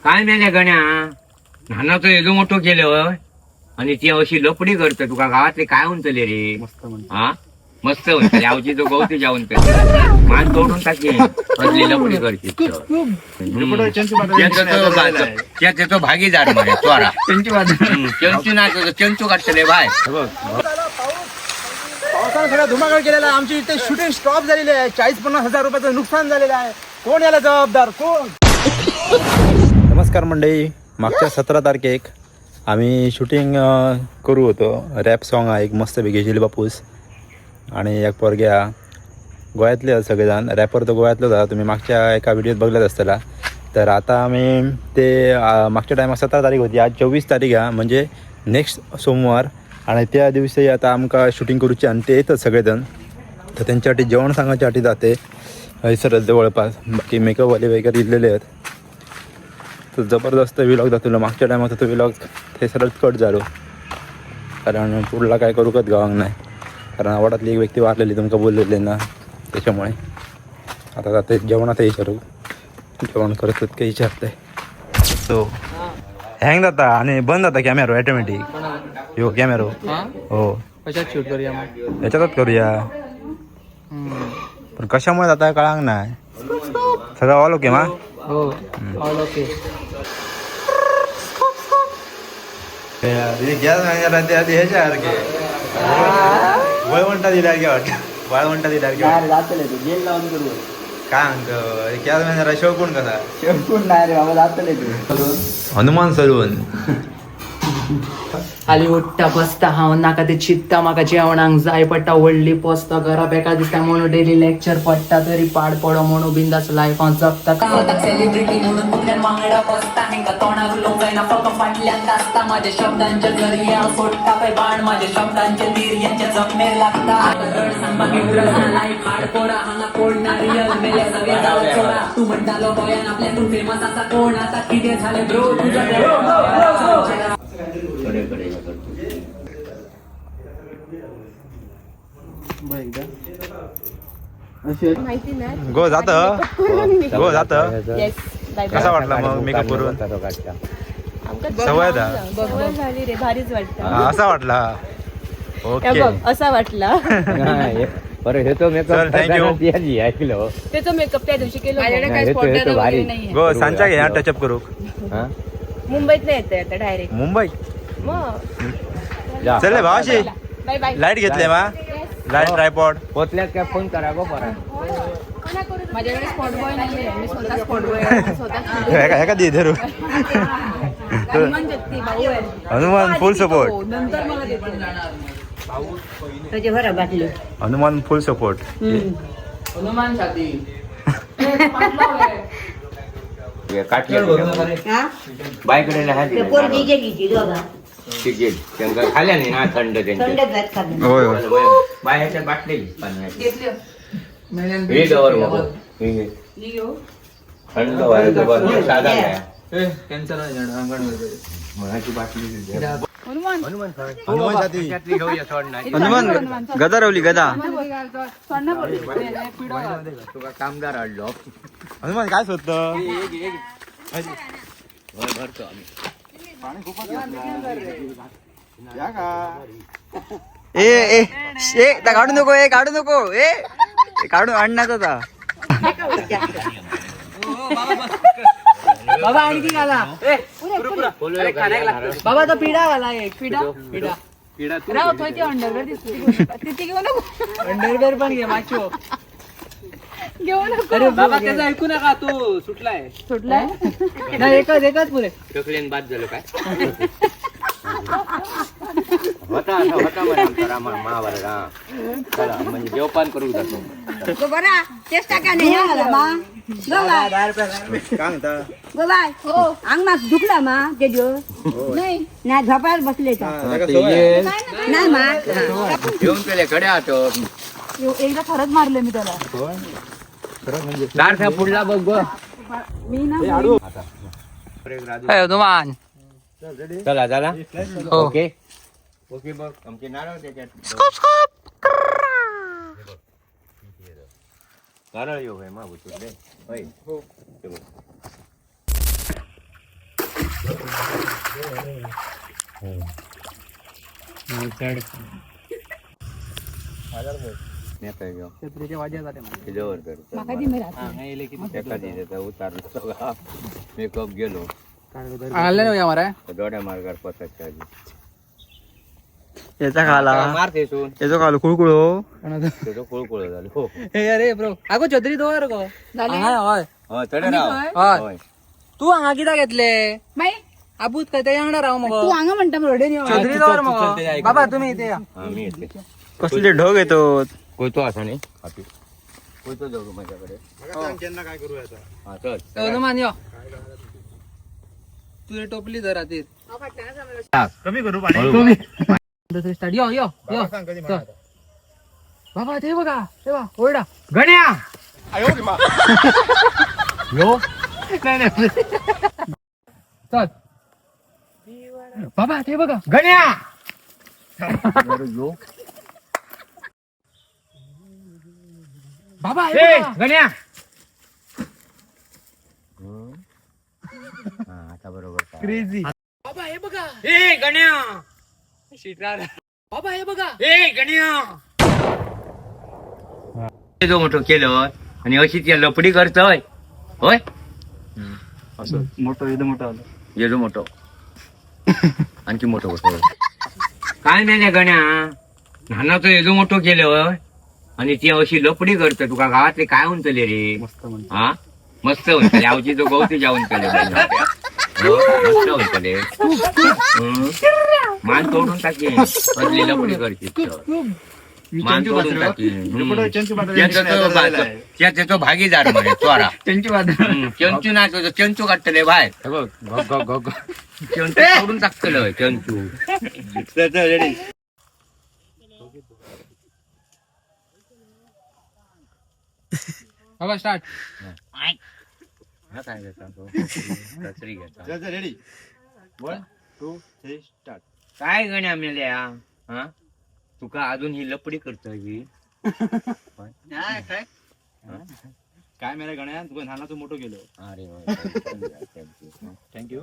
काय मेल्या गण्या, नानाचं एवढं मोठं केलं आणि ती अशी लपडी करत. तुका गावातले काय उंचले रे? हा मस्त उंचले, आवची तो गवती जाऊन मान तोडून टाकी, असली लपडी करते. त्याचा भागीदार म्हणे चोरा चंचू ना, चंचू काढतले बाय. पावसानं सगळा धुमाकूळ केलेला आहे. आमची इथे शूटिंग स्टॉप झालेली आहे. 40-50 हजार रुपयाचं नुकसान झालेलं आहे. कोण याला जबाबदार कोण? नमस्कार मंडळी, मागच्या 17 तारखेक आम्ही शूटिंग करू होतो. रॅप सॉन्ग आहे एक मस्तपैकी झिल बापूस आणि एक पोरग्या गोव्यातले आहेत सगळेजण. रॅपर तर गोव्यातलोच होता, तुम्ही मागच्या एका व्हिडिओत बघलाच असताला. तर आता आम्ही ते मागच्या टायमात 17 तारीख होती, आज 24 तारीख आहे, म्हणजे नेक्स्ट सोमवार. आणि त्या दिवशी आता आमकां शूटिंग करूची आणि ते येतात सगळेजण, तर त्यांच्यासाठी जेवण सांगायच्या जाते हयसरच जवळपास. बाकी मेकअपवाले वगैरे इलेले आहेत. तर जबरदस्त विलॉग जातलो. मागच्या टायमात तो विलॉग ते सरळ कट झालो, कारण पुढला काय करूकच गावाक नाही, कारण आवडातली एक व्यक्ती वारलेली, तुमका बोललेले ना, त्याच्यामुळे. आता जाते जेवणात विचारू, जेवण करत काही विचारते. सो हँग जाता आणि बंद जाता कॅमेरो ऑटोमॅटिक, यो कॅमेरो. हो. कशात शूट करूया मग? याच्यातच करूया. पण कशामुळे जाता कळांग नाही. सगळं ऑल ओके मा? हो, ऑल ओके. गॅस आधी ह्याच्यासारखे वळवंटा दिल्यासारखे वाटत, वाळवंटा दिल्यासारखे. जेल लावून करू. काय म्हणतो, गॅस मॅनेजर शोकून कसा? शेवटून नाही रे बाबा, जातले तू. हनुमान सलून. खाली उठता बसता हांव नाका ते चित्ता, म्हाका जेवणाक जाय पडटा व्हडली पोसता, घरा बेकार दिसता म्हणून डेली लेक्चर पडटा, तरी पाड पडो म्हणून बिंदास लायफ हांव जगता. सेलिब्रिटी म्हणून मुल्यान वांगडा बसता, हेंका तोंडाक उलोवंक जायना, फक्त फाटल्यान आसता. माझ्या शब्दांच्या जरिया हांव सोडटा पळय बाण, माझ्या शब्दांचे तीर यांच्या जखमेर लागता. रड सांगपाक इंट्रस्ट ना, लायफ हार्ड पोरा, हांगा कोण ना रियल, मेले सगळे जावं चोरा. तू म्हणटालो गोंयान आपल्या तूं फेमस आसा कोण, आता कितें झालें ब्रो तुझ्या? माहिती नाही. गो जात, गो जात. Yes, bye. कसा वाटला मग मेकअप करून? सवय आता. सवय झाली रे, भारीच वाटतं. हा, असा वाटला. हे ओके. बघ, असा वाटला. बरं, हे तो चल, thank you. Makeup ऐकलं. त्याचा मेकअप त्या दिवशी केलं. हे तो भारी. गो सांच्या घे टचअप करू. हा? मुंबईत नाही येते आता डायरेक्ट. मुंबई. मग. जा. चल रे भावाशी. Bye bye. Light घेतले मा, लाईट ट्रायपॉड. पोचल्यात काय फोन करा गो बरा. माझ्याकडे स्पॉट बॉय नाही, मी स्वतः स्पॉट बॉय स्वतः. ह्याका दे धरू. हनुमान जगती भाऊ आहे. हनुमान फुल सपोर्ट. नंतर मला देतो. हनुमान फुल सपोर्ट. हनुमान छाती. काटले बायकडे त्यांना खाल्या नाही ना थंड त्यांचे. होय होय. बाय ह्याच्यात बाटली पाण्याची. हे जवळ बाबा. हे घे. थंड व्हायचं बरं, साधा घ्या. मगाची बाटली दिली. हनुमान छाती. त्याच्यातली घेऊया सोड नाही. हनुमान गदा रवली गदा. तुका कामगार हाडलो. हनुमान काय शोधतं? भर भरतो आम्ही. ए ए ए, ता काढू नको, ए काढू नको, ए ए, काढू आणणार आता. बाबा आणखी घाला. बाबा तो पिढा घाला एक पिढा पिढा. राव थंय ती अंडरवेअर दिसली, ती घेऊ नको. अंडरवेअर पण घे माचो. घेऊ नको. अरे बाबा त्याचं ऐकू नका, तू सुटलाय. सुटलाय. नाही, एकच एकच पुरे. टकलेन बाद झालं काय होता असं होता बरं आमचा रामा महाभारत. हा चला, म्हणजे जेवपान करू जातो. बरा चेष्टा का नाही आला मा. काय म्हणता? गोबाय हो, अंग मास दुखला मा तेजो नाही नाही, झोपायला बसले तर. नाही मा. घेऊन पेले कडे आतो. एकदा खरंच मारले मी त्याला. दार पुढला बघ गं. मी ना हनुमान. चला झाला. हो. ओके ओके, बघ आमचे नारळ त्याच्यात नारळ येऊ मा रे. होय. हे बघ. म्हाका दी मरे हात. एका दिसाचा उतारलो सगळा मेकअप गेलो. आणलं नाही मरे. दोड्या मार्गावर पोचायच्या आधी याचा खाला. मार थंयसून. याचो खालो कुळकुळो. तेजो कुळकुळ झालो हो. हे अरे ब्रो, अगो छत्री दवर गो. झाले? हय. हय, चढ राव. हय. हय. तू हांगा कित्याक घेतले? माई आबूत काय ते अंगडा राव मगो. तू हांगा म्हणटा रोडेन यो. छत्री दवर मगो बाबा, तुम्ही इथे या. हा, मी येते. कसले ढग येतो. कोयतो असा न्ही हाती कोयतो जाऊ माझ्याकडे. हा चल. हनुमान यो, तुझी टोपली धर हातीत. कमी करू पाणी. दुसरी स्टार्ट. यो यो यो, चल. बाबा ते बघा, ते बघा ओरडा. गण्या. यो. चल बाबा, ते बघा. गण्या यो. बाबा हे ए बघा. गण्या. हा आता बरोबर. क्रेझी. बाबा हे बघा. ए गण्या. बाबा हे बघा. ए गण्या, जो मोठं केलं आणि अशी ती लपडी करतोय होय. असं मोठं, एकदम मोठं आलं. येजो मोठं, आणखी मोठं होतं. काय नाही गण्या, नानाचं येजो मोठं केलं होय आणि ती अशी लपडी करत. तुका गावातले काय उंचले रे? मस्त म्हणतो. हा मस्त उंचले. आवची तो गवती जाऊन केले. हो, मस्त उंचले. मान तोडून टाकी असली लपडी करची तर. मान तोडून टाकी. त्याचा तो भागीदार म्हणे चोरा. चंचू ना, चंचू काढतले बाय. चंचू सोडून टाकतलं चंचू. बाबा स्टार्ट. हा काय घेता तो? कचरी घेता. Ready, 1 2 3 start. काय गण्या मेल्या, हा तुका अजून ही लपडी करतोय ही? काय मेरा गण्या, तुका लहानाचं मोठं केलं. अरे thank you.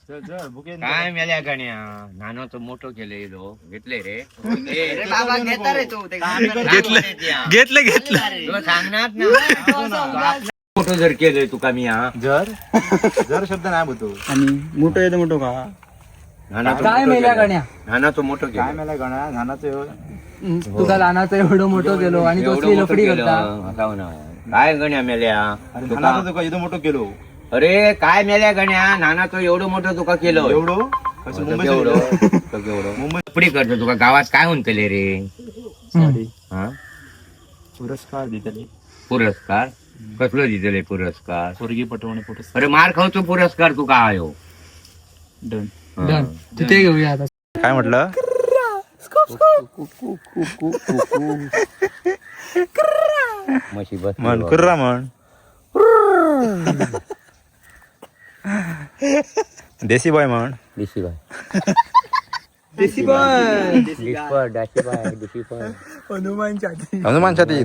चल चल बुके. काय मेल्या गण्या, नानाचं मोठं केलं लोक घेतले रे. घेतलं घेतलं घेतलं. तुला सांगणार ना, मोठं जर केलंय तुका मी. हा जर जर शब्द नाही बोलतो. आणि मोठं येतं मोठं का? नानाचं काय मोठं मेल्या केलं. गण्या. नानाचं मोठं काय केलं. मेला गण्या, लहानाचं तुका लहानाचं एवढं मोठं केलो आणि एवढं तसली मोठं लफडी केलं. करता. आता हो ना. काय गण्या मेल्या अरे तुका लहानाचं तुका एकदम मोठं केलो. अरे काय मेल्या गण्या, नाना तो एवढं मोठं तुका केलं. एवढं कसं मुंबई एवढं एवढं मुंबई लपडी करतो. तुका गावात काय म्हणतले रे? हा पुरस्कार दिले. पुरस्कार कसलो दितले पुरस्कार? पोरगी पटवणे पुरस्कार. अरे मार खावचो पुरस्कार तुका आयो. डन. डन, तिथे घेऊया आता. काय म्हटलं? म्हशी बस. म्हण कुर्रा म्हण. देसी बॉय म्हण. देशी बाय. देसी बॉय. डाशी बाय, देशी बाय. हनुमान छाती. हनुमान छाती.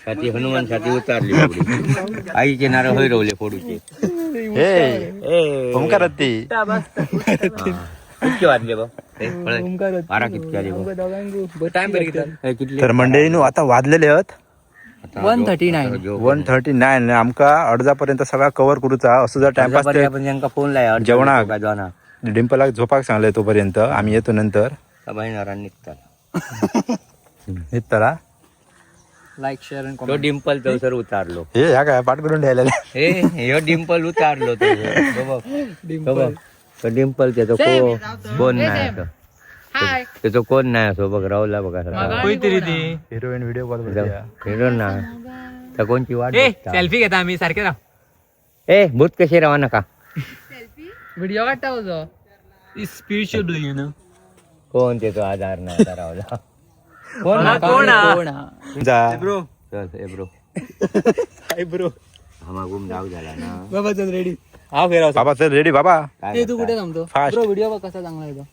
छाती, हनुमान छाती उतारली बाबडी. आईचे नारळ होय रवले फोडूचे. हे ओमकार ती. कितके वाजले बा? ए, पळय. 12 कितके आले बा? टाइम ए, कितले? तर मंडळीनो, आता वाजलेले आहेत आता 1:39. आता जेव. 1:39. आमका अर्जापर्यंत सगळा कव्हर करूचा असं जर टाइमपास. अर्जापर्यंत आपण त्यांका फोन लाय. जेवणाक. जेवणा. डिंपलाक झोपाक सांगले, तोपर्यंत आम्ही येतो नंतर. बाई निघतात. निघताला. लाईक, शेअर आणि तो डिंपल थंयसर उतारलो. हे ह्या काय पाठ करून ठेवलेलं. हे ह्यो डिंपल उतारलो तो. तो बघ, तो बघ, तो डिंपल त्याचो कोण नाही असं. हाय. त्याचो कोण नाही असो बघ राहुला बघा सगळा. Heroine video call. हिरो ना तर कोणची वाट बघता. सेल्फी घेता आम्ही सारखे राव. ए भूत कसे राहा नका. व्हिडिओ काढता हो. स्पिरिच्युअल ब्लिंग ना. कोण त्याचो आधार नाही आता राहुला कोण हा? कोण हा? जा. चल ए ब्रो. Hi bro. हा गुम डाव झाला ना. बाबा चल रेडी. हा फेरा. बाबा चल रेडी बाबा. काय ते तू करता? कुठे थांबतो? Fast. Bro, video बघ कसा चांगला येतो.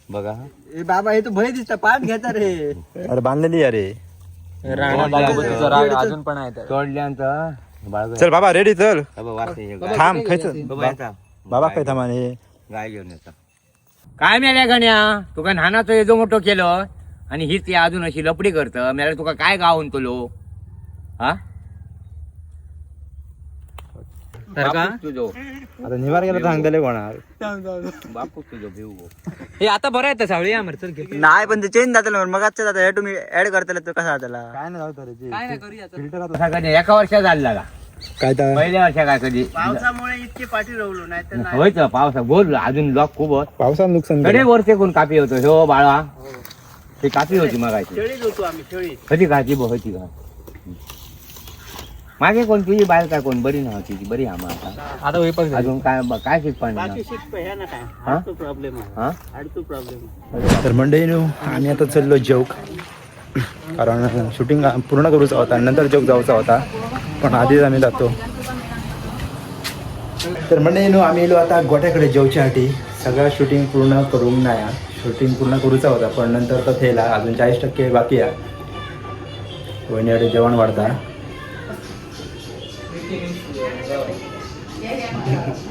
बघा. ए बाबा, हे तर भय दिसत पाठ घेता रे. अरे बांधलेली अरे. अजून पण आहे तोडल्यांचा. चल बाबा रेडी चल. बाबा थांब खायचं बाबा काय थांब आणि गाय घेऊन येता. काय मेल्या गण्या, तुका नानाचं एजो मोठं केलं आणि हीच ती अजून अशी लपडी करत. मेल्या तुका काय गावून तुलो हा बापूस तुझो. आता निवार गेला तर सांगतले कोणार. बापूस तुझो भिऊ. हे आता बरं येतं सावळी आमर चल घे. नाही पण ते चेंज जातलं मग आजच्या जाता हे तुम्ही ऍड करतले तर कसा जातला? काय नाही जाऊ रे. काय नाही करूया चल. फिल्टर आता असा गण्या एका वर्षात झाला. काय तर पहिल्या वर्षा काय कधी पावसामुळे इतकी पाठी रवलो नाही तर होय तर पावसा बोल अजून लोक खूप होत. पावसानं नुकसान कडे केलं. वरचे कोण कापी होतो ह्यो बाळा, ते कापी होती मगाची. शेळीच होतो आम्ही शेळी. कधी खाती होती का मागे कोण तुझी बायल काय कोण बरी नव्हती ती बरी आम्हा आता. आता होई पण अजून काय काय शिकपान बाकी शिकप ह्या ना काय हा? हाडतो प्रॉब्लेम आहे. हा. हाडतो प्रॉब्लेम. तर मंडळीनो आम्ही आता चाललो जेवक, कारण शूटिंग पूर्ण करूचा होता नंतर जेवक जायचा होता, पण आधीच आम्ही जातो. तर मंडळीनो आम्ही येलो आता गोट्याकडे जेवच्यासाठी. सगळा शूटिंग पूर्ण करून नाही, शूटिंग पूर्ण करूचा होता पण नंतर तर थेला अजून 40% बाकी आहे. वहिनीकडे जेवण वाढता.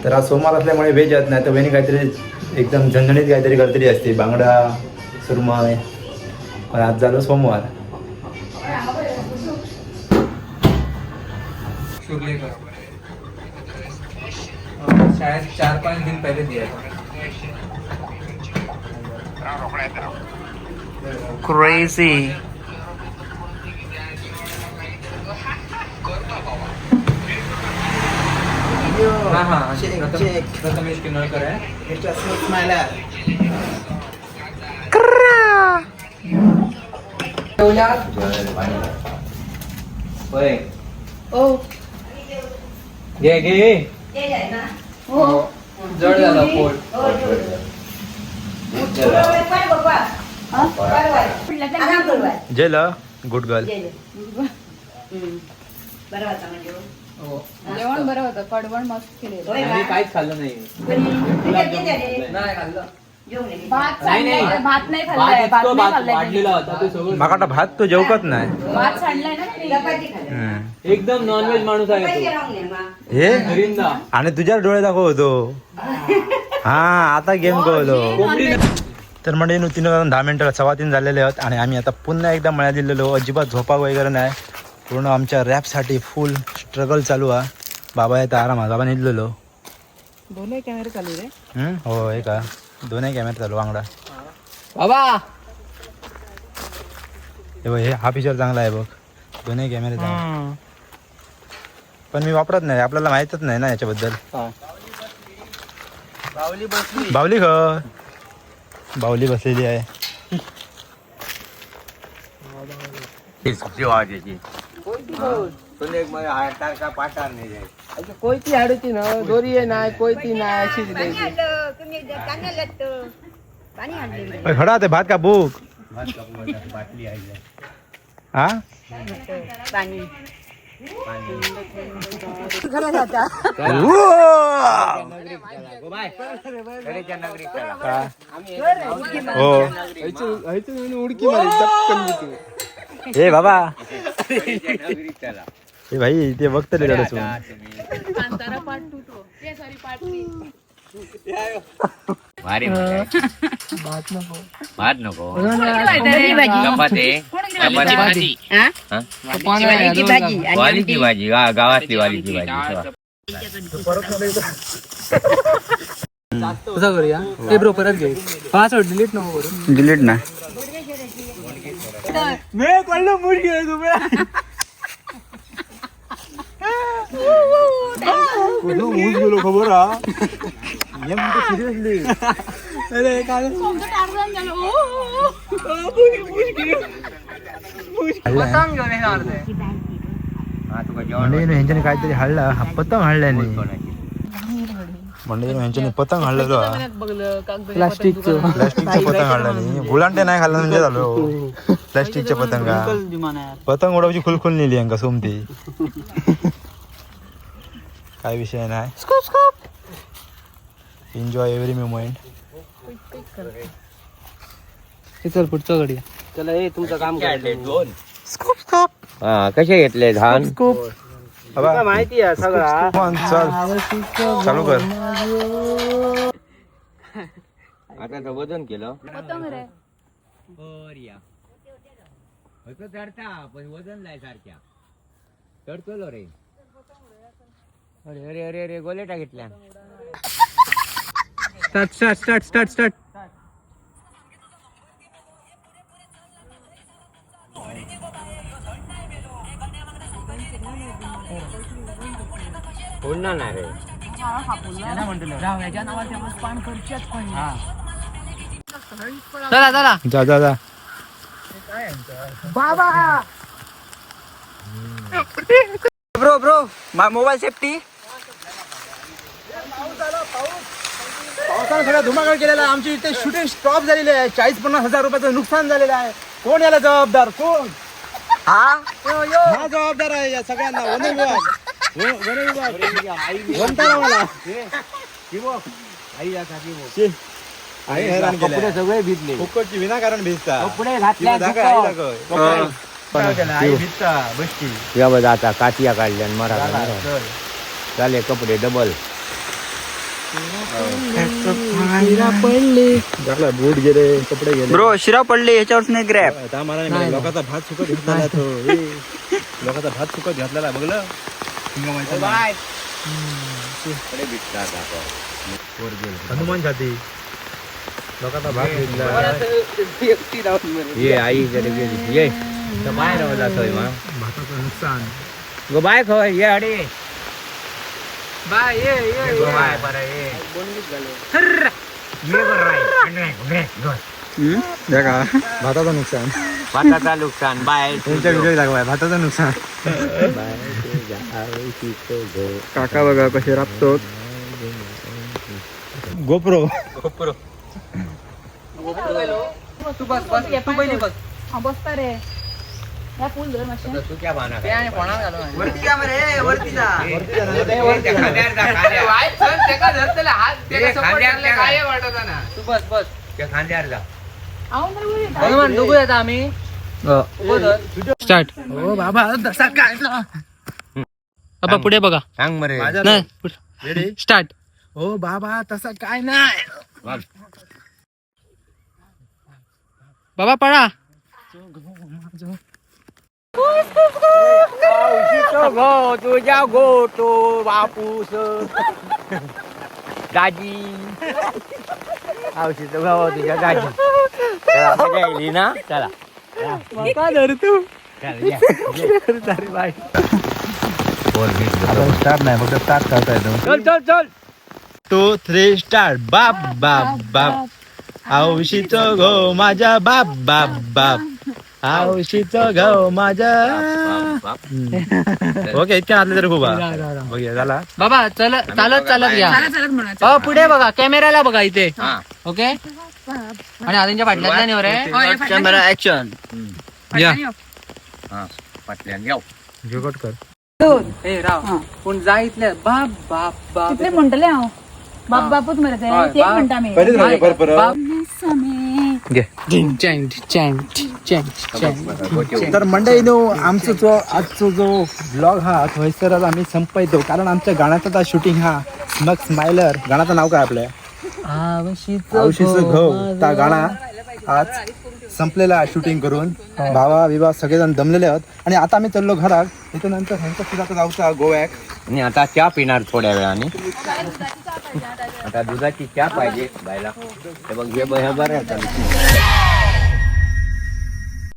तर आज सोमवार असल्यामुळे व्हेज येत नाही, तर वहिनी काहीतरी एकदम झणझणीत काहीतरी करतली असते, बांगडा सुरमय. पण आज झालं सोमवार. शायद 4-5 दिन पहले दिया था. क्रेझी. हाँ हाँ, प्रथमेश किन्नळकर आहे. होय. ओ घे घे. हो. जड झालं पोट. जेल गुड गर्ल. बरं होता म्हणजे. जेवण बरं होतं, कडवण मस्त केलेलं. मी काहीच खाल्लं नाही. नाही खाल्लं. भात नाही, नाही. सांडलाय, भात नाही खाल्लाय, भात इतकं नाही भात खाल्लाय वाढलेला त्यांनी. होता ते सगळं. माका वाटतं भात तो जेवकत नाही. भात सांडलाय ना त्यांनी. हम्म. एकदम नॉनव्हेज माणूस आहे तो. हे हरिंदा. आणि तुझ्या डोळे दाखवतो. हा आता गेम कळलो. तर म्हणजे 3:10 3:15 झालेले आहेत आणि आम्ही आता पुन्हा एकदा मळ्यात दिलेलो. अजिबात झोपा वगैरे नाही, पूर्ण आमच्या रॅपसाठी फुल स्ट्रगल चालू आहे. बाबा येत आरामात, बाबा निघलेलो. दोन्ही कॅमेरे चालू रे. हम्म, हो हे का दोन्ही कॅमेरे चालू वांगडा. बाबा हे बघ, हे हा फीचर चांगला आहे बघ, दोन्ही कॅमेरे चांगले. पण मी वापरत नाही, आपल्याला माहीतच नाही ना याच्याबद्दल. बावली ख बावली बसलेली आहे. ती वाजायची. तुला एक मग हातार पाटार नाही जाय. कोयती हाडूची ना दोरी आहे ना कोयती ना अशीच पाणी आणलं तुम्ही कांद्याला लागतं. पाणी आणलं. ओय, खडा ते भात का बुक. बाटली आहे. हा पाणी. कडेच्या नगरीत चला. हो उडकी मारली. हे बाबा. कडेच्या नगरीत चला. हे भाई ते बघतले रडसून. आता तुम्ही. कांतारा पार्ट 2 तो ते सॉरी पार्ट 3. भारी मजा आहे. भात नको. चपाती चपाती. हा? हा? वालीची भाजी आणि वालीची भाजी हा, गावातली वालीची भाजी. तसं करूया ए ब्रो परत घे पासवर्ड डिलीट नको करू. डिलीट ना. गेलो खबर हा. सिरियसली. तुमचं टार्झन झालं. ओ, ओ, ओ. हा तुका जेवण म्हणजे ह्यांच्याने काहीतरी हाडला हा पतंग हाडल्या नाही. कोणाची? म्हणजे ह्यांच्याने पतंग हाडलेलो हा. प्लास्टिकचं. प्लास्टिकचं पतंग हाडलं नाही, गुलांटे नाही खाल्लं म्हणजे झालो. प्लास्टिकच्या पतंगा पतंग उडवची खुलखुल नेली यांका सोमती. काय विषय नाही. Enjoy every moment. चल पुढचं घडी. चला हे तुमचं काम करा. दोन हा कसे घेतले धान? माहिती आहे सगळा. चल चालू कर. आता तर वजन केलं. पतंग रे. बरिया असं चढता पण वजन नाही सारख्या चढतलो रे. अरे अरे अरे अरे गोलेटा घेतल्या. Start start start start start. फोडणार नाही रे. चला चला. जा जा जा. Bro bro mobile safety. पावसाने सगळा धुमाकूळ केलेला आहे. आमची इथे शूटिंग स्टॉप झालेली आहे. 40-50 हजार रुपयाचं नुकसान झालेलं आहे. कोण याला जबाबदार? कोण हा हा जबाबदार आहे या सगळ्यांना? वन विभाग, वन विभाग वनतारा मला आई हैराण कपडे केलं. सगळे भिजले. फुकटची विनाकारण भिजता. कपडे घातल्या. दाखव, आई दाखव. आई भिजता बसची. या बघ आता कातिया काढल्या आणि मरा झाले कपडे डबल. झाला बूट गेले, कपडे गेले. ब्रो शिरा पडले ह्याच्यावर नाही ग्रॅप. आता मला नाही माहिती. लोकांचा भात सुकत घातलेला तो. ए, लोकांचा भात सुकत घातलेला बघलं. हनुमान छाती लोकांचा भात घेतला. ये आई जरी गेली ये तर बाय रावला थंय मा भाताचं नुकसान. गो बाय खय ये अडे बाय ये ये. गो बाय बरं ये ये बरं राय. भाताचं नुकसान. भाताचा नुकसान बाय. तुमच्या व्हिडिओ दाखवाय भाताचं नुकसान. काका बघा कसे राबतो. गोप्रो. तू बस बस, तू पहिली बस. हा बसता रे. या फुल धर मातशें. सुक्या भाना वरती का मरे, वरती जा. तू बस बस. खांद्यावर जा. हांव मरे वयर. हनुमान दोघू येता आम्ही. स्टार्ट. हो बाबा तसा काय ना. बाबा पुढे बघा. सांग मरे. नाही, स्टार्ट. हो बाबा तसा काय नाही. बाबा पळा. गो तुझ्या गोटो बापूस दाजी औषध गो तुझ्या दाजी. चला मजा येईल ना. चला का धर तू. चला या. स्टार्ट नाही, फक्त स्टार्ट करता येतो. चल चल चल. 2 3 स्टार्ट. बाप बाप बाप औशीचं गो माझ्या बाप बाप बाप औशीचं गो माझ्या. ओके इतक्या आतले तरी खूप आहे. बघूया झाला. बाबा चल चालत चालत या. चालत चालत म्हणा. बाबा पुढे बघा, कॅमेराला बघा इथे. हा. ओके आणि आधीच्या फाटल्यातल्या नाही रे. Camera action. या. हा पाटल्यान येऊ. रेकॉर्ड कर. ए राव पूण जाय इतले बाप बाप बाप. तितले म्हणटले हांव. बाप बापूच मरे ते. हय, तेच बाप. म्हणटा आमी. पहिलेच म्हणजे परत परत. बाप. ढिंचॅंग ढिंचॅंग ढिंचॅंग ढिंचॅंग. तर मंडळीनो आमचा जो आजचा जो ब्लॉग हा थंयसरच आम्ही संपयतो, कारण आमच्या गाण्याचा शूटिंग हा स्मग स्मायलर गाण्याचं नाव काय आपल्या औशीचं घव त्या गाणा आज संपलेला शूटिंग करून. भावा विवा सगळेजण दमलेले आहोत आणि आता आम्ही चाललो घरात. त्याच्यानंतर ह्यांचा सुद्धा आता जाऊचा गोव्याक. आणि आता चहा पिणार थोड्या वेळाने. आता दुधाची चहा पाहिजे बायला. हे बघ हे बरं आहे आता.